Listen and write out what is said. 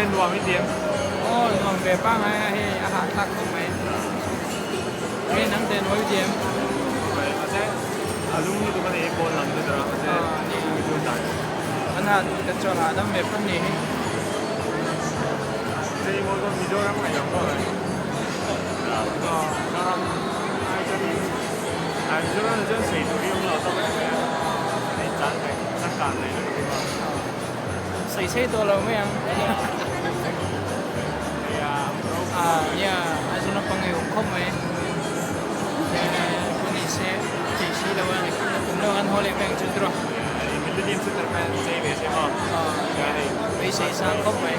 Enge nuam i ti em? Aw nuam ve pangai a hei a hahthlak khawp mai. Enge nang te nuam i ti em? Mahse a lung lutuk a ni hi pawn lam chu tawrh a mahse i chu dan. An han kan chawl hahdam ve phawt ni hi. Hei maw chuan Mizoram ngaih ang pawh a ni. Mizoram ai chuan Mizoram ah chuan sei tur hi awm lo tawk a ni mai a. Hei chang changkang ngaih lutuk hi maw. Sawi sei tawh lo mai ang. Nia a zu naupang ei awm khawp mai. Pawh ni se thei si lo a kum lo an haw leh mai ang chu tiraw. Beisei sang khawp mai.